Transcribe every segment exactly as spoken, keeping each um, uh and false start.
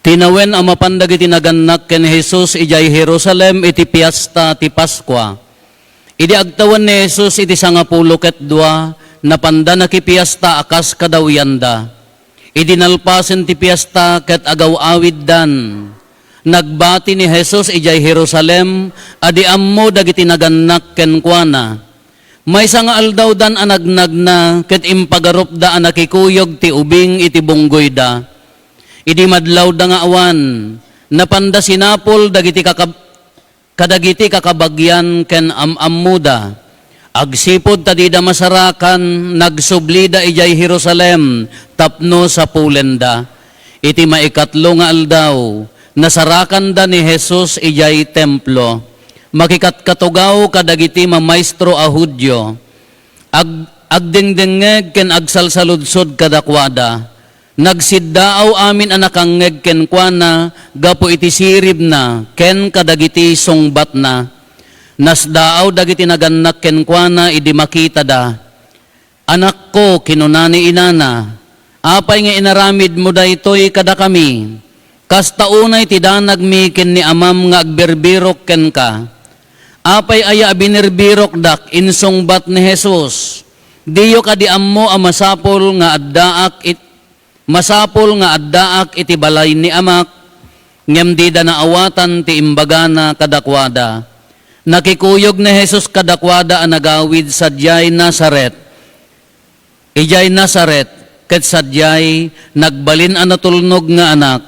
Tinawen a mapan dagiti nagannak ken Jesus idiay Jerusalem iti Piesta ti Paskua. Idi agtawen ni Jesus iti sangapulo ket dua, napanda nakipiesta a kas kadawyanda. Idi nalpasen ti piesta ket agaw-awiddan, nagbati ni Jesus idiay Jerusalem a di ammo dagiti nagannak kenkuana. Maysa nga aldawdan a nagnagna ket impagarupda a nakikuyog ti ubing iti bunggoyda. Idi madlawda nga awan, napanda sinapul dagiti kakab-, kadagiti kakabagian ken am-ammoda. Agsipud ta dida masarakan, nagsublida idiay Jerusalem tapno sapulenda. Iti maikatlo nga aldaw, nasarakanda ni Jesus idiay Templo. Makikatkatugaw kadagiti mamaestro a Judio. Ag-, agdengdengngeg ken agsalsaludsod kadakuada. Nagsiddaaw amin a nakangngeg kenkuana gapu iti siribna ken kadagiti sungbatna. Nasdaaw dagiti nagannak kenkuana idi makitada. "Anakko," kinuna ni inana, "apay nga inaramidmo daytoy kadakami? Kasta unay ti danagmi ken ni amam nga agbirbirok kenka. Apay aya a binirbirokdak?" insungbat ni Jesus. "Diyo kadi ammo a masapul nga addaak it-, masapul nga addaak iti balay ni Amak?" Ngem dida naawatan ti imbagana kadakuada. Nakikuyog ni Jesus kadakuada a nagawid sadiay Nazaret. Idiay Nazaret, ket sadiay, nagbalin a natulnog nga anak.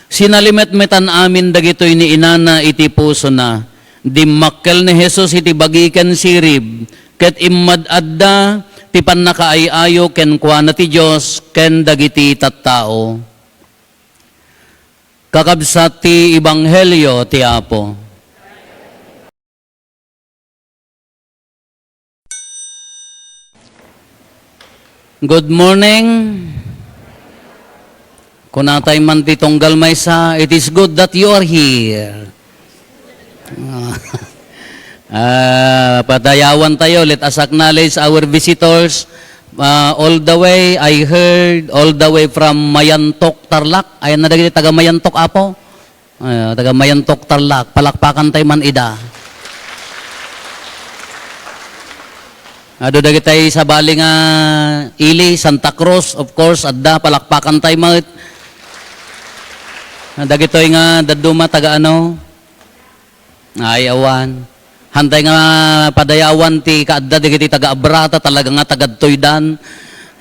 Sinalimetmetan amin dagitoy ni inana iti pusona. Dimmakkel ni Jesus iti bagi ken sirib, ket immad-adda ti pannakaay-ayo kenkuana ti Dios ken dagiti tattao. Kakabsat ti Ebanghelio ti Apo. Good morning. Kunatay man ti tunggal maysa, "It is good that you are here." Ah, padayawan tayo. Let us acknowledge our visitors. Ah, all the way, I heard, all the way from Mayantok, Tarlac. Ayan na dagiti taga Mayantok, Apo. Ay, taga Mayantok, Tarlac, palakpakan tayo man ida. Adu dagitay sabali nga ili, Santa Cruz, of course, adda, palakpakan tayo met. Dagitoy nga dadduma, taga ano? Ay, awan. Hantay nga padayawan ti kaadda dagiti taga Abra, ta talaga nga tagadtoydan.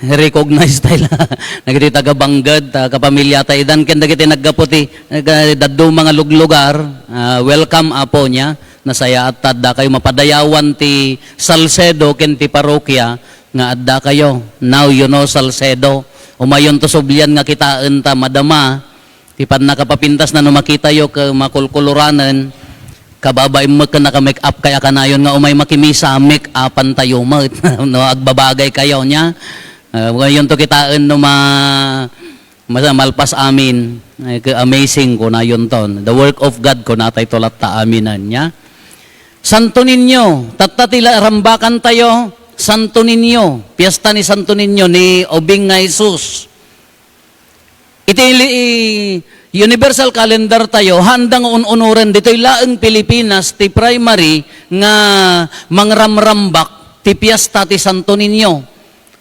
Recognize tayo la. Dagiti taga Bangged, ta kapamilya tayo idan, ken dagiti naggapu ti, nagdadduma nga luglugar, ah, welcome, Apo, nia. Nasayaat ta adda kayo mapadayawan ti Salcedo ken ti parokya nga adda kayo. Now you know Salcedo. Umayon to sublian nga kitaen ta madama. Ti pannakapapintasna no makitayo ket makulkuloranen, kababain met ken naka-make up kay a kanayon nga umay makimisa, make upan tayo met, no, agbabagay kayo, nia. Ah, ngayon to kitaen no ma-, mas-, malpas amin, ay, ke-, amazing kunayon ton. The work of God kunatay to latta aminen, nia. Santo Niño, tatta ti la-, rambakan tayo, Santo Niño, Piesta ni Santo Niño, ni Ubing nga Jesus. Iti li-, universal calendar tayo, haanda nga un-unoren ditoy laeng Pilipinas ti primary nga mangramrambak ti piesta ti Santo Niño.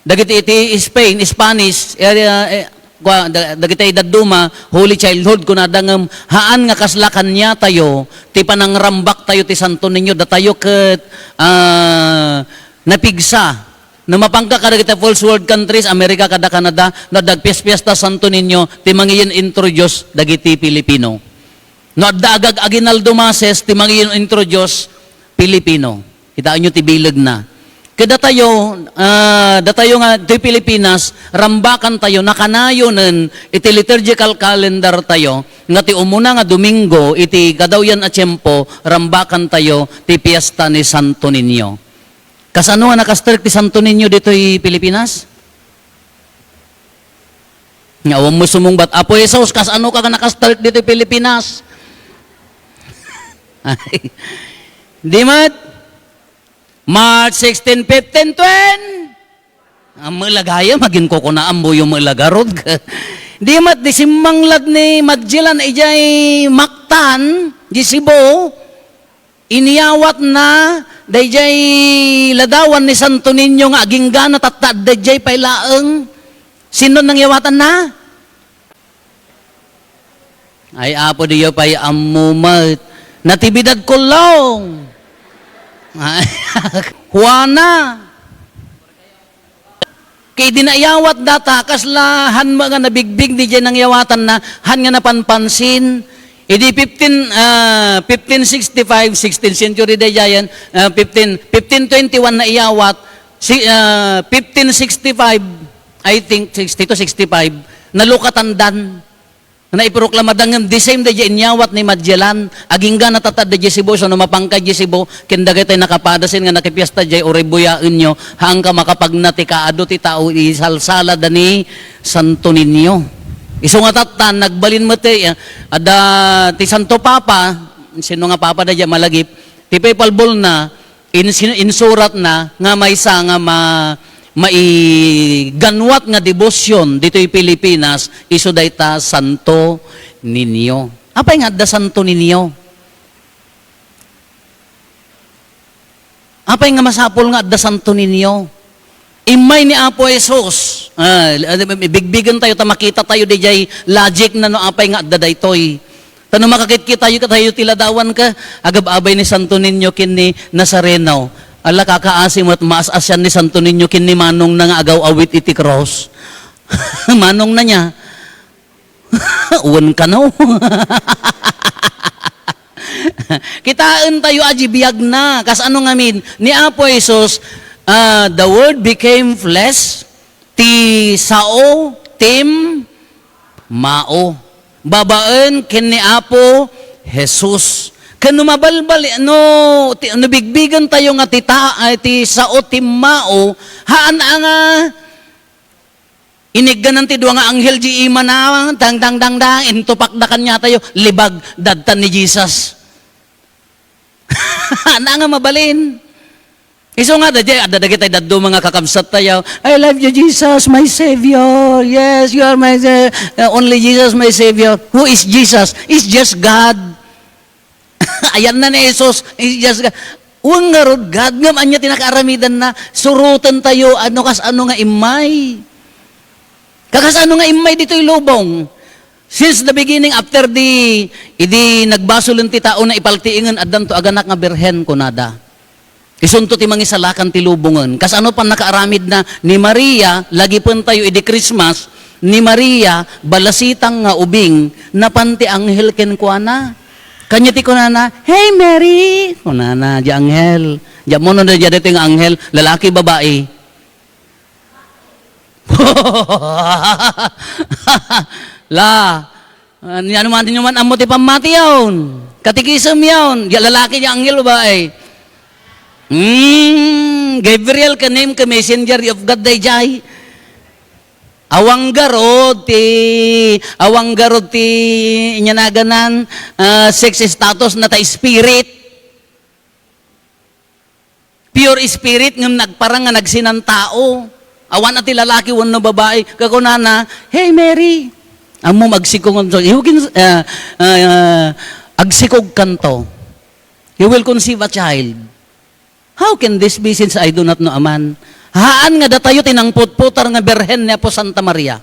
Dagiti iti Spain, Spanish, eh, eh, kua-, da-, dagiti dadduma, Holy Childhood, kunada ngem haan nga kasla kaniatayo ti panangrambak tayo ti Santo Niño, datayo ket, ah, napigsa. No mapanka kadagiti first world countries, America kada Canada, no adda agpias-piesta Santo Niño, ti mangiin-introduce dagiti Pilipino. No adda agag-aguinaldo masses, ti mangiin-introduce Pilipino. Kitaenyo ti bilegna. Ket datayo, ah, datayo nga ti Pilipinas, rambakan tayo, nakanayonen iti liturgical calendar tayo, nga ti umuna nga Domingo iti kadawyan a tiempo, rambakan tayo ti piesta ni Santo Niño. Kasano nga nakastrek ti Santo Niño ditoy Pilipinas? Nga awan mo sumungbat, "Apo Jesus, kasano ka nga nakastrek ditoy Pilipinas?" Di met? March sixteen, fifteen, twenty. Ang malaga ya, magin kukunaan mo yung malaga, Rod. Di met di simmanglad ni Magellan idiay Mactan, di Cebu, inyawatna daydiay ladawan ni Santo Niño nga agingga tatta adda idiay pay laeng. Sino nangyawatanna? Ay, Apo, diyo pay ammo met. Natividad Colong. Ay, Juana. Kay di naiyawat data, kasla han nga nabigbig ni diay nangyawatanna, han nga napanpansin. Idi fifteen, ah, fifteen sixty-five, sixteenth century daydiayen, ah, fifteen, fifteen twenty-one naiyawat, si, ah, fifteen sixty-five, I think, sixty to sixty-five, nalukatandan. Naiproklamadda ngem the same day, inyawat ni Magellan, agingga tatta adda idiay Cebu, isu no mapangka idiay Cebu, ken dagitoy nakapadasen nga nakipiesta idiay uray buyaenyo, haanka makapagna ti kaadu ti tao, isalsalada ni Santo Niño. Isu nga tatta, nagbalin met ti, ah, adda ti Santo Papa, sino nga Papa daydiay malagip, ti papal bullna, Insin-, insuratna nga maysa nga ma-, maiganwat nga debosyon ditoy Pilipinas, isu dayta Santo Niño. Apay nga adda Santo Niño? Apay nga masapul nga adda Santo Niño? Immay ni Apo Jesus. Ah, bigbigen tayo ta makita tayo diay logic na no apay nga adda daytoy. Ta no makakitkitayo tayo ti ladawan ka, agab-abay ni Santo Niño ken ni Nazareno. Ala, kakaasi met, maas-asian ni Santo Niño ken ni manongna nga agaw-awit iti cross. Manongna niya. Wen kano. Kitaen tayo a di biagna. Kasano ngamin? Ni Apo Jesus, ah, "The Word became flesh." Ti sao, timmao. Babaen ken ni Apo Jesus. Ken no mabalbal-, no, ti, no bigbigen tayo nga ti ta-, ay, ti sao, timmao, haan a nga inigganan ti dua nga anghel di imana, dang, dang, dang, dang, intupakda kaniatayo, libag, dadtan ni Jesus. Haan a nga mabalin. Isu nga, daydiay, adda dagiti dadduma nga kakabsat tayo, "I love you, Jesus, my Savior. Yes, you are my Sa-, uh, only Jesus, my Savior." Who is Jesus? Is just God. Ayanna ni Jesus, is just God. Wen ngarud, God, ngem ania ti nakaaramidanna? Suroten tayo, ano kas-, ano nga immay. Kakasano nga immay ditoy lubong? Since the beginning, after the, idi nagbasolen ti tao na ipaltiingen, addanto aganak nga birhen, kunada. Isunto ti mangisalakan ti lubongen. Kasano pannakaaramidna ni Maria, lagipen tayo idi Christmas, ni Maria, balasitang nga ubing, napan ti anghel kenkuana. Kanya ti kunana, "Hey, Mary!" Kunana, di anghel. Di ammo no, di daytoy nga anghel, lalaki, babae. La, ano man, ano man ammo ti pammati yaon. Katekisem yaon. Di lalaki, di anghel, babae. Hmm, Gabriel ka name ka messenger of God dayjay. Awan garud ti, awan garud ti inyanaganan, ah, sex status na ta spirit. Pure spirit ngem nagparang nga nagsinantao. Awan a ti lalaki wenno babai. Kakunana, "Hey, Mary." Ammom, agsikog kanto. You can, ah, ah, agsikog kanto. You will conceive a child. How can this be since I do not know a man? Haan nga datayo ti nangputputar nga birhen ni Apo Santa Maria.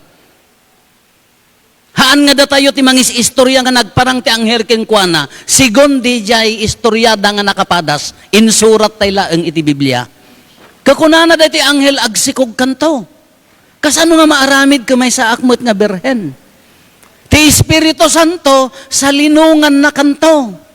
Haan nga datayo ti mangis-istorya nga nagparang ti anghel kenkuana, segun diay istoriada nga nakapadas, insurat tay laeng iti Biblia. Kakunana daytoy anghel, "Agsikog kanto. Kasano nga maaramid ken maysaak met nga birhen? Ti Espiritu Santo, salinonganna kanto."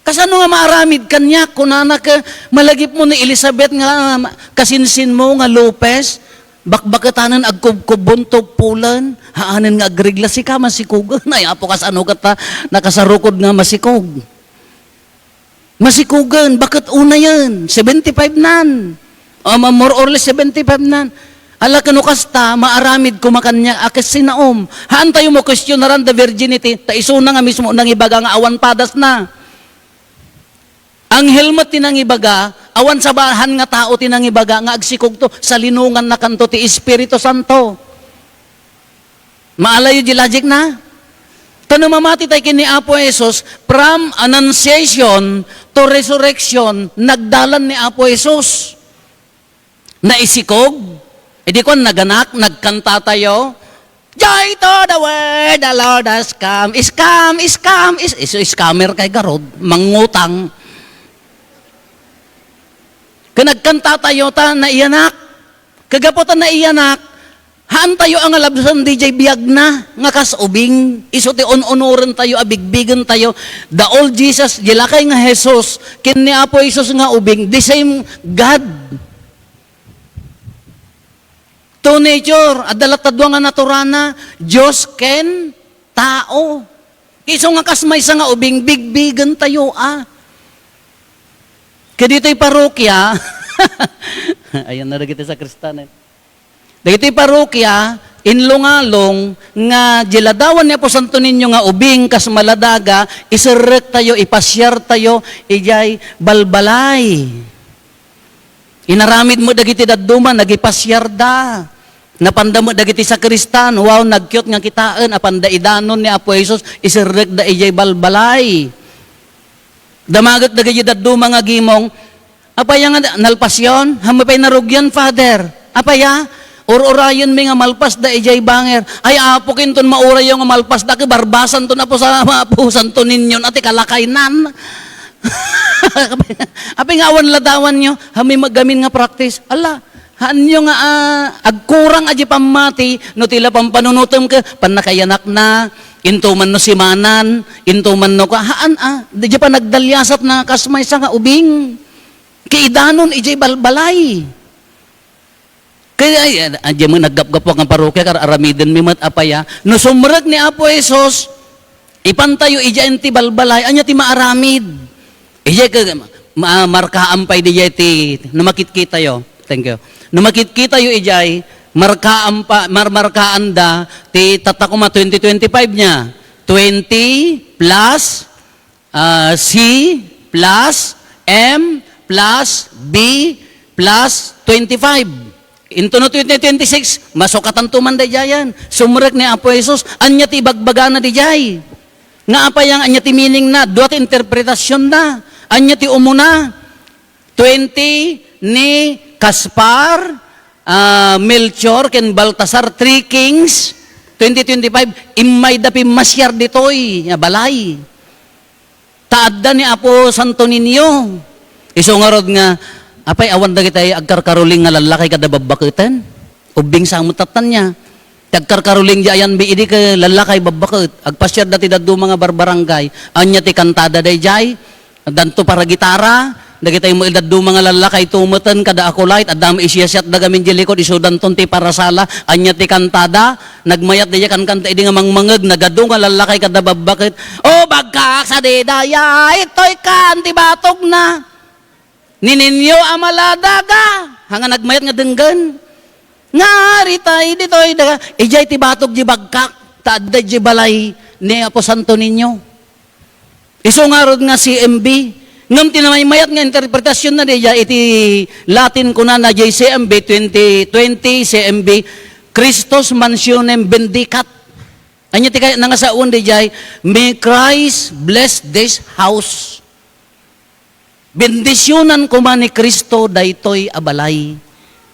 Kasano nga maaramid kaniak? Kunana, ka, malagipmo ni Elizabeth nga, ah, kasinsinmo nga Lopez, bakbaketanen agkubkubbon, tuppolen, haanen nga agregla, sika masikogen. Ay, Apo, kasano ket ta nakasarukod nga masikog? Masikogen, baket unayen, seventy-five nan. O, ma-, more or less seventy-five nan. Ala, kano kasta, maaramid koma kaniak a kes sinaom. Haan tayo mo questionaran the virginity, ta isuna nga mismo nangibaga nga awan padasna. Anghel met ti nangibaga, Awan sabahan nga tao ti nangibaga nga agsikogto, salinongannakanto ti Espiritu Santo. Maalayo di logic na? Ta no mamati tayo ken ni Apo Jesus, from annunciation to resurrection, nagdalan ni Apo Jesus. Naisikog, idi kuan, naganak, nagkanta tayo, "Joy to the world, the Lord has come, is come, is come, is," isu scammer kay garud, mangutang. Ken nagkanta tayo ta naiyanak. Kagapu ta naiyanak, haan tayo a ngalabsan diay biagna nga kas ubing. Isu ti un-unoren tayo a bigbigen tayo. The old Jesus, di lakay nga Jesus, ken ni Apo Jesus nga ubing, the same God. Two nature, adda latta dua nga naturana, Dios ken tao. Isu nga kas maysa nga ubing, bigbigen tayo a. Ket ditoy parokya, ayan na dagiti sakristan, eh. Dagiti parokya, inlungalong nga di ladawan ni Apo Santo Niño nga ubing kas maladaga, iserrek tayo, ipasiar tayo, idiay balbalay. Inaramid met dagiti dadduma, nagipasiarda. Napanda met dagiti sakristan, wow, nagkiot nga kitaen, apanda idanon ni Apo Jesus, iserrekda idiay balbalay. Damagek dagiti dadduma nga agimong, "Apay a nga nalpasyon? Haanmi pay narugian, Father. Apay a? Ur-urayenmi nga malpasda idiay banger." "Ay, Apo, kinton maurayo nga malpasda, ket barbasanton, Apo, sa Apo Santo Niño, a ti kalakaynan." Apay nga awan ladawanyo? Haanmi met gamin nga practice. Ala, haanyo nga, ah, agkurang a di pammati, no ti la pampanunotem ket pannakayanakna, intoman no simanan, intoman no ka-, haan, ah, di panagdaliasatna kas maysa nga ubing. Kaidanon idiay balbalay. Kaya, ay, ay, ay, di mo naggapgapuak nga parokya, kar-, aramidenmi met, apay a. No sumrek ni Apo Jesus, ipan tayo idiay ti balbalay, ania ti maaramid? Idiay ka, ma-, markaan pay idiay ti, no makitkitayo. Thank you. No makitkitayo idiay, markaan pa, mar-, markaanda ti tatta koma twenty twenty-five niya. Twenty plus ah, C plus M plus B plus twenty-five. Into no twenty twenty-six, masukatanto man daydiayan. Sumrek ni Apo Jesus, ania ti ibagbagana didiay? Nga apay nga ania ti meaning na? Dua ti interpretasyon na. Ania ti umuna? Twenty ni Gaspar, ah, Melchor, ken Baltasar, three kings, twenty twenty-five, immayda pimmasiar ditoy nga balay. Ta adda ni Apo Santo Niño. Isu ngarud nga, apay, awan dagiti agkarkaruling nga lallakay kada babbaketen? Ubbing sa met tattan niya. Ti agkarkaruling di ayanbi idi ket lallakay babbaket. Agpasiarda ti dadduma nga barbarangay. Ania ti kantada daydiay? Addanto para gitara. Dagitay met dadduma nga lallakay tumeten kada Acolyte. Adda met isiyasiatda gamin di likod, isudanton ti parasala. Ania ti kantada? Nagmayat daydiay kankanta idi nga mangmangeg, nagadu nga lallakay kada babbaket. "O bagkak, sadi dayay, toy kan ti batogna. Ni Niño a maladaga." Haan nga nagmayat nga denggen. Nga aritay ditoy daga, idiay ti batog di bagkak, ta adda di balay ni Apo Santo Niño. Isu ngarud nga C M B. Ngem ti namaymayat nga interpretasyon na diya iti Latin kunana diay C M B twenty twenty, C M B, Christus mansionem benedicat. Ania ti kayat na nga sawen diay, "May Christ bless this house." Bendisionan koma ni Cristo daytoy a balay.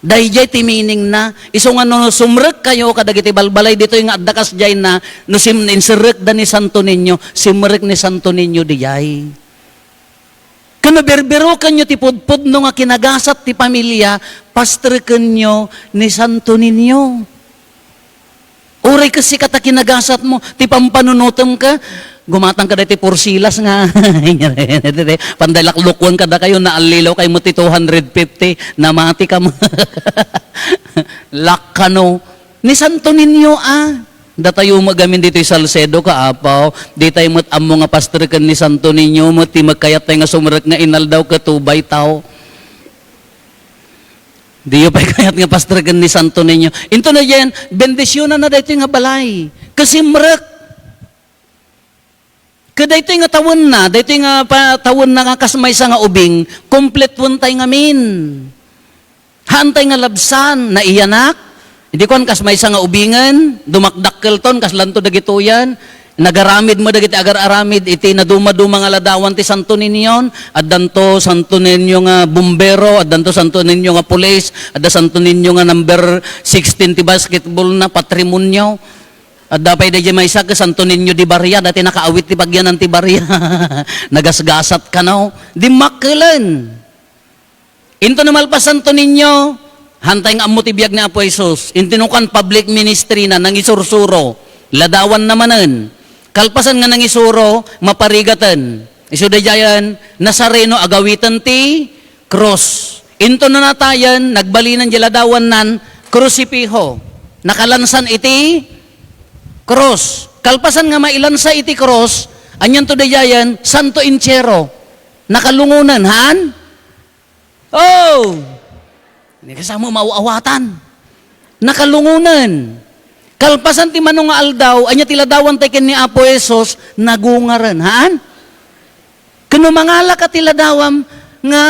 Daydiay ti meaning na. Isu nga no sumrekkayo kadagiti balbalay ditoy nga adda kasdiay na, no sim-, inserrekda ni Santo Niño, simrek ni Santo Niño diay. Ken no birbirokenyo ti pudpudno nga kinagasat ti pamilia, pastrekenyo ni Santo Niño. Uray kas sika ta kinagasatmo, ti pampanunotem ka, gumatang ka daytoy porsilas nga, panday laklukwan kadakayo, naallilaw kay met ti two hundred fifty, namati ka mo. Lakkano. Ni Santo Niño, ah. Datayo met gamin ditoy Salcedo, kaapaw. Di tayo met ammo nga pastreken ni Santo Niño, met ti magkayat tayo nga sumrek nga inaldaw ket tubay taw. Diyo pay kayat nga pastreken ni Santo Niño. Into na diyan, bendisyonanna daytoy nga balay. Kasimrek. Ket daytoy nga tawenna, daytoy nga pa-, tawenna nga kas maysa nga ubing, kompletuentay ngamin. Haantay nga labsan, naiyanak. Idi kuan, kas maysa nga ubingen, dumakdakkelton, kaslanto dagitoyen. Nagaramid met dagiti agar-aramid iti nadumaduma nga ladawan ti Santo Niño. Addanto Santo Niño nga bumbero, addanto Santo Niño nga pulis, adda Santo Niño nga number sixteen ti basketball na patrimonio. Adda pay daydiay maysa ket Santo Niño de Baria, daytoy nakaawit ti pagyanan ti Baria. Nagasgasat kano. Dimmakkelen. Intono malpas Santo Niño, haantay nga ammo ti biag ni Apo Jesus. Intono kuan, public ministry na, nangisursuro. Ladawanna manen. Kalpasan nga nangisuro, maparigaten. Isu daydiayen, Nazareno, agawiten ti krus. Intono natayen, nagbalinen diay ladawannan, krusipiho. Nakalansan iti krus. Kalpasan nga mailansa iti krus, anianto daydiayen, Santo Entierro. Nakalungonen, haan? Oh! Ni kasano maaw-awatan. Nakalungonen. Kalpasan ti mano nga aldaw, ania ti ladawantay ken ni Apo Jesus, nagungaren. Haan? Ken no mangalaka ti ladawam nga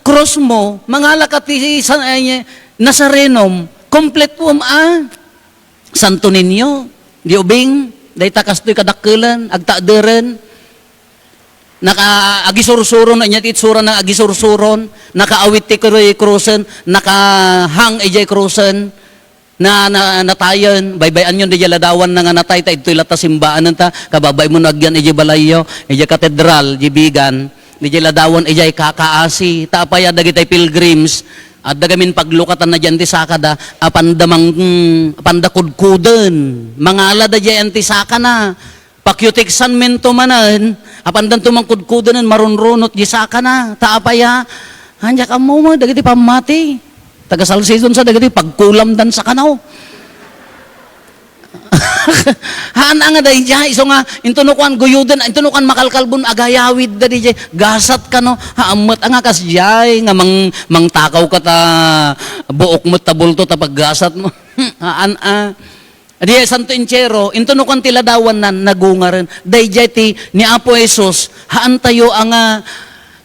krus mo, mangalaka ti sa-, ay, Nazarenom, kompletuam a Santo Niño, di ubing, dayta kastoy kadakkelen, agtaederen, naka-, agisursuron, ania ti itsurana nga agisursuron, nakaawit ti kru-, krusen, nakahang idiay krusen, na, na, natayen, baybay-anyon diay ladawanna nga natay, ta idtoy latta simbaanenta, kababainmo no agyan idiay balayyo, idiay katedral, idiay Vigan, idiay ladawan, idiay kakaasi, ta apay a dagitay pilgrims, adda gamin paglukatanna diay anti sakada, apanda mang-, apanda kudkuden, mangalada diay anti sakana, pakiutiksanmento manen, apandanto mangkudkudenen, marunrunot diay sakana, ta apay a, ania ka mo mo, dagiti pammati. Taga Salcedo sa dagiti pagkulamdan sa kanaw. Haan nga daydiay, isu nga, intono kuan guyuden, intono kuan makalkalbon, agayawid da diay, gasat kano, haan met nga kasdiay, nga mang-, mangtakaw ka ta, buok met ta bulto, ta paggasat mo. Haan a. Diay Santo Entierro, intono kuan ti ladawannan, nagungaren. Daydiay ti ni Apo Jesus, haan tayo a nga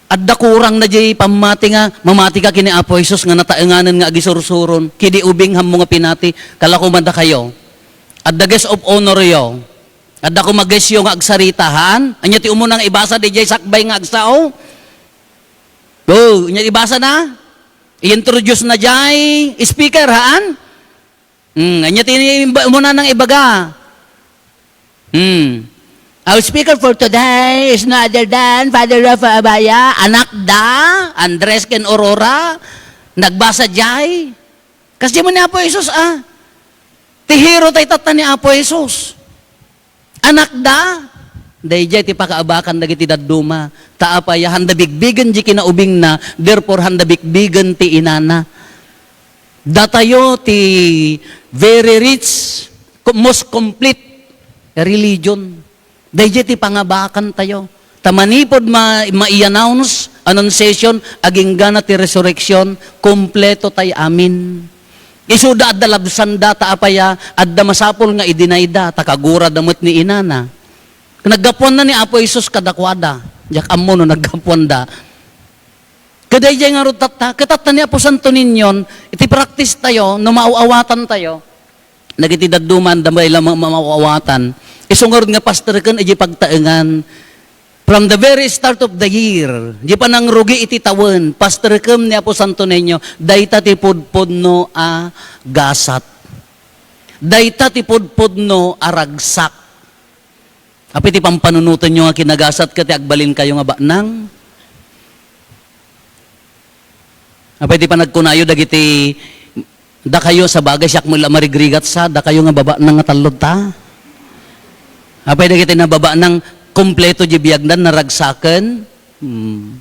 adda kurang na diay pammati nga, mamati ka ken ni Apo Jesus nga nataenganen nga agisursuron, ken di ubing ammo nga pinati, kalakuman da kayo. Adda guest of honor yo. Adda koma guest yo nga agsarita, haan? Ania ti umuna nga ibasa diay sakbay nga agsao? Oh, ania ibasa na? I-introduce na diay speaker, haan? Hmm, ania ti imba-, umuna nang ibaga? Hmm. Our speaker for today is no other than Father Rafa Abaya, anak da, Andres ken Aurora, nagbasa diay. Kasdiay man ni Apo Jesus, ah. Ti hero tay tatta ni Apo Jesus. Anak da, daydiay ti pakaabakan dagiti dadduma. Ta apay a, handa bigbigen diay kinaubingna, therefore handa bigbigen ti inana. Datayo ti very rich, co-, most complete religion. Daydiay ti pangabakan tayo. Ta manipud ma-, mai-announce, annunciation, aginggana ti resurrection, kompleto tay amin. Isuda adda labsanda ta apay a, adda masapul nga i-deny da, ta kagurada met ni inana. Naggapuanna ni Apo Jesus kadakuada. Diak ammo no naggapuanda. Ket daydiay ngarud tatta, ket tatta ni Apo Santo Niño, iti practice tayo, no maaw-awatan tayo, dagiti dadduma, anda met la ma-, ma-, maaw-awatan. Isu ngarud nga pasterken idiay pagtaengan. From the very start of the year, di panangrugi iti tawen, pasterkem ni Apo Santo Niño, dayta ti pudpudno a gasat. Dayta ti pudpudno a ragsak. Apay ti pampanunotenyo nga kinagasat ket ti agbalinkayo nga baknang? Apay ti panagkunayo dagiti, dakayo, sabagay, siak met la marigrigat sa, dakayo nga babaknang nga tallo ta? Apay dagiti nababaknang kompleto diay biagdan, naragsaken? Hmm.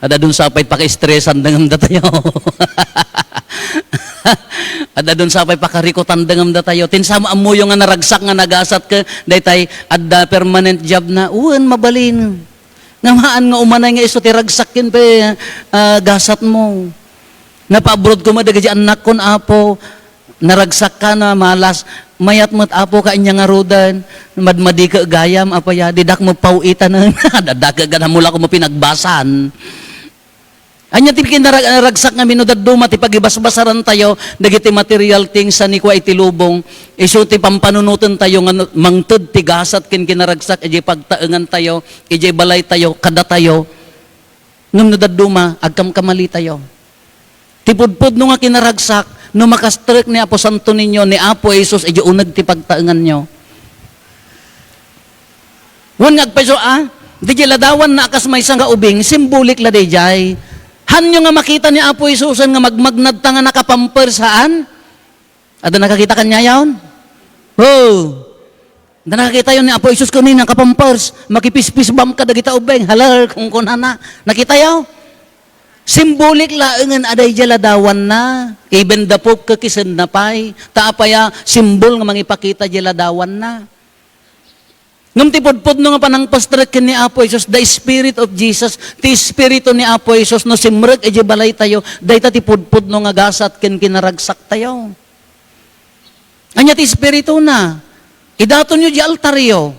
Adda dun sapay pakaistresan dengem datayo. Adda dun sapay pakarikutan dengem datayo. Ti insayo ammoyo nga naragsak nga nagasat ket daytay adda permanent job na, wen, mabalin. Nga maan nga umanay nga isu ti ragsak ken pe, ah, gasat mo. Napaabroad koma dagiti annakon, Apo, naragsak ka na malas. Mayat met, Apo, ka anya ngaruden, madmadi ka gayam, apaya, didak mo paw-itanen. Dadake ka na mula ko mo pinagbasan. Anya ti kinarag-, ragsak nga mino dadduma ti pagibasbasaran tayo, dagiti material things a nikua iti lubong, isu ti pampanunoten tayo nga mangted ti gasat ken kinaragsak, iti pagtaengan tayo, iti balay tayo, kada tayo. Ngem no dadduma, agkamkamali tayo. Ti pudpudno nga kinaragsak, no makastrek ni Apo Santo Niño, ni Apo Jesus, idiay uneg ti pagtaenganyo. Wen nga agpayso, ah, diay ladawanna a kas maysa nga ubing, simbolik la daydiay. Hanyo nga makita ni Apo Jesus nga magmagnadta nga nakapampers, haan? Adda nakakita kaniayon? Oh. Adda nakakitayon ni Apo Jesus ken ni nakapampers, makipispisbam kadagita ubing. Halar, kunkunana. Nakitayo? Simbolik laengen a daydiay ladawanna. Even the Pope kakisenna pay. Ta apaya, simbol nga mangipakita diay ladawanna. Ngem ti pudpudno nga panangpastrek ken ni Apo Jesus, the Spirit of Jesus, ti Espiritu ni Apo Jesus, no simrek idiay balay tayo, dayta ti pudpudno nga gasat ken kinaragsak tayo. Ania ti Espirituna? Idatonyo diay altaryo.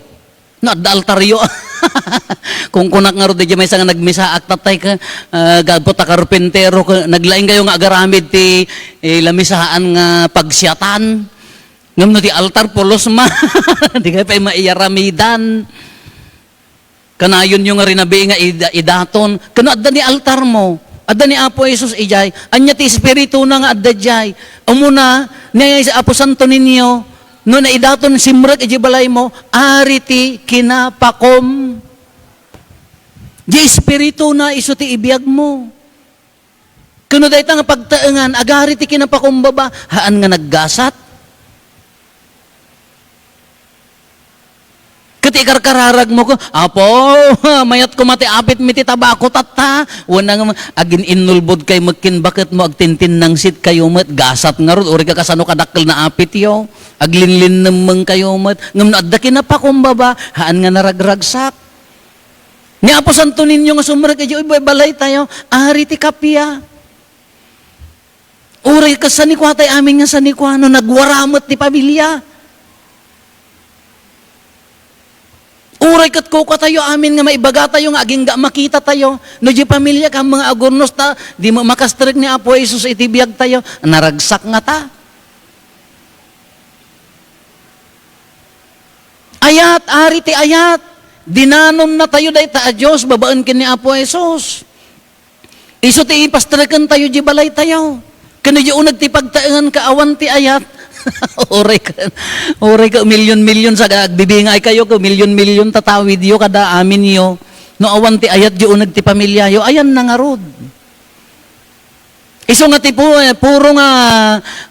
No, adda altaryo. Kunkunak ngarud, diay maysa nga nagmisaak, tatay ka, ah, gapu ta karpentero ka, naglaing kayo nga agaramid ti, eh, lamisaan nga pagsiatan. Ngem no ti altar, pulos man. Di kayo pay maiyaramidan. Kanayonyo nga rinabii nga ida-, idaton. Ken no adda ni altarmo, adda ni Apo Jesus idiay. Ania ti Espirituna nga adda diay? Umuna, ni Apo Santo Niño, no naidaton simrek idiay balaymo, ari ti kinapakom. Diay Espirituna isu ti ibiagmo. Ken no dayta nga pagtaengan, agari ti kinapakumbaba, haan nga naggasat. Ket ikarkararagmo ko, "Apo, mayat koma ti apitmi ti tabako tatta." Wen nga agin-innulbod kay met ken baketmo, agtintinnangsit kayo met, gasat ngarud, uray ka kasano kadakkel nga apityo, aglinlinnemmeng kayo met. Ngem no adda kinapakumbaba, haan nga naragragsak. Ni Apo Santo Niño nga sumrek idiay balay tayo, ari ti kappia. Uray ket sanikuatay amin nga sanikua, no nagwara met ti pamilia. Uray ket kukatayo amin nga maibaga tayo nga agingga makita tayo. No diay pamilia, haan nga agurnos ta, di mo makastrek ni Apo Jesus iti biag tayo. Naragsak ngata. Ayat, ari ti ayat. Dinanonna tayo dayta a Dios babaen ken ni Apo Jesus. Isu ti ipastrekentayo diay balaytayo. Ken diay uneg ti pagtaengan ka awan ti ayat. Uray ka, uray ka milyon-milyon, sa agbibingay kayo, ka milyon-milyon tatawidyo kada aminyo. No awan ti ayat diay uneg ti pamiliayo, ayanna ngarud. Isu nga ti pu-, eh, puro nga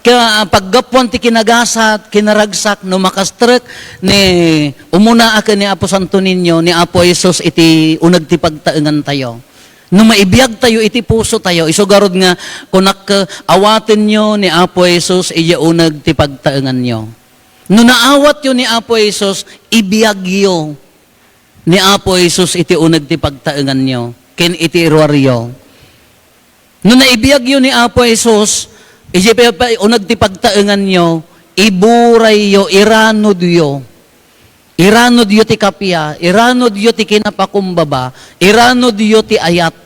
ka-, paggapuan ti kinagasat, kinaragsak, no makastrek ni umuna a ken ni Apo Santo Niño, ni Apo Jesus iti uneg ti pagtaengantayo. No maibiagtayo iti pusotayo, isu garud nga kunak, awatenyo ni Apo Jesus idiay uneg ti pagtaenganyo. No naawatyo ni Apo Jesus, ibiagyo ni Apo Jesus iti uneg ti pagtaenganyo ken iti iruaryo. No naibiagyo ni Apo Jesus, idiay pa-, pa-, uneg ti pagtaenganyo, iburayyo, iranudyo. Iranudyo ti kappia, iranudyo ti kinapakumbaba, iranudyo ti ayat.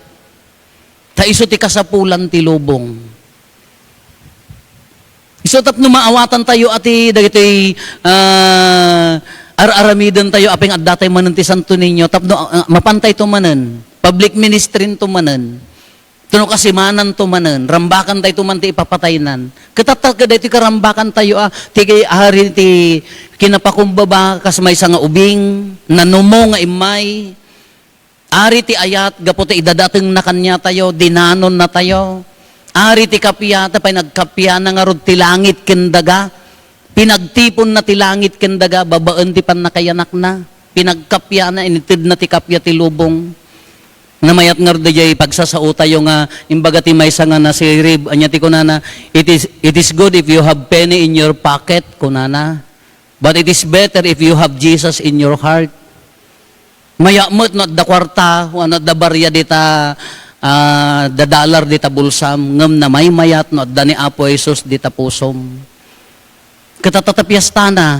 Ta isu ti kasapulan ti lubong. Isu tapno maawatantayo a ti dagitoy, ah, ar-aramidentayo a pay nga addatay manen ti Santo Niño, tapno, ah, mapantayto manen, public ministrynto manen, tapno kasimananto manen, rambakantayto man ti ipapataynan. Ket tatta, ket daytoy karambakantayo a, ti ari ti kinapakumbaba, kas maysa nga ubing, nanumo nga immay, Ari ti ayat, gapu ta idadatengna kaniatayo, dinanonnatayo. Ari ti kappia, ta pay nagkappiana ngarud ti langit ken daga. Pinagtiponna ti langit ken daga, babaen ti pannakayanakna. Pinagkappiana, initedna ti kappia ti lubong. Namayat ngarud daydiay pagsasaotayo nga, imbaga ti maysa nga nasirib, ania ti kunana, "It is, it is good if you have penny in your pocket," kunana. But it is better if you have Jesus in your heart. Mayat met no adda kuarta, wenno adda barya dita, ah, dadalar dita bulsam, ngem namaymayat no adda ni Apo Jesus dita pusom. Ket ta, ta, ta piestana.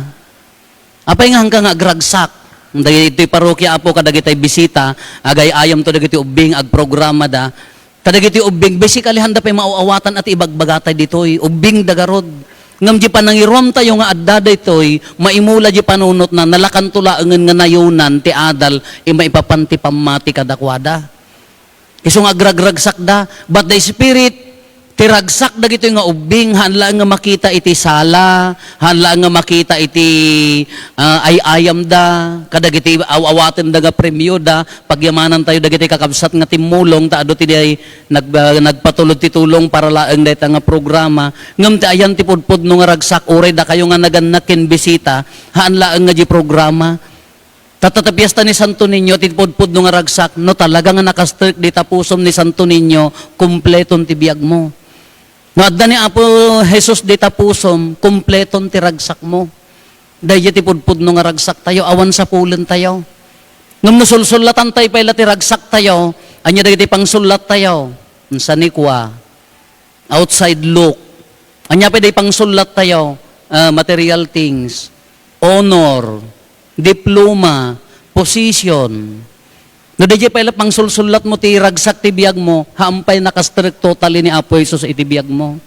Apay nga haanka nga agragsak? Dagitoy parokia, Apo, kadagitay bisita, agay-ayamto dagiti ubbing, agprogramada. Kadagiti ubbing, basically, haanda pay maaw-awatan a ti ibagbagatayo ditoy. Ubbingda garud. Ngem di panangiruamtayo nga adda daytoy, maimula di panunotna, nalakanto laengen nga nayonan ti adal, maipapan ti pammati kadakuada. Isu nga agragragsakda, but the Spirit, ti ragsak dagitoy nga ubbing, haan laeng nga makita iti sala, haan laeng nga makita iti, ah, ay-ayamda, kadagiti aw-awatenda nga premioda, pagyamanantayo dagiti kakabsat nga timmulong, ta adu ti diay nag-, ah, nagpatulod ti tulong para laeng dayta nga programa. Ngem ti ayan ti pudpudno nga ragsak, uray dakayo nga nagannak ken bisita, haan laeng nga di programa. Ta, ta, ta piesta ni Santo Niño, ti pudpudno nga ragsak, no talaga nga nakastrek dita pusom ni Santo Niño, kumpleton ti biagmo. No adda ni Apo Jesus dita pusom, kumpleton ti ragsakmo. Daydiay ti pudpudno nga ragsaktayo, awan sapulentayo. Ngem no sulsullatantayo pay la ti ragsaktayo, ania dagiti pangsullattayo? Unsa ni kua? Outside look. Ania pay daydiay pangsullattayo? Ah, material things, honor, diploma, position. No daydiay pay la pangsulsullatmo ti ragsak ti biagmo, haan pay nakastrek totally ni Apo Jesus iti biagmo.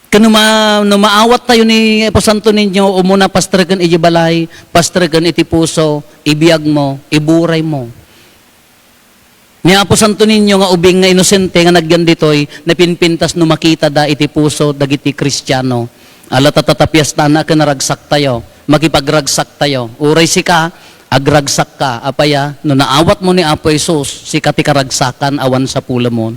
Ken no ma-, no maawattayo ni Apo Santo Niño, umuna pastreken iti balay, pastreken iti puso, ibiagmo, iburaymo. Ni Apo Santo Niño nga ubing nga inosente nga nagyan ditoy, napinpintas no makitada iti puso dagiti Kristiano. Ala ta, ta, ta piestana ken naragsaktayo, makipagragsaktayo. Uray sika, agragsakka. Apay a, no naawatmo ni Apo Jesus, sika ti karagsakan, awan sapulemon.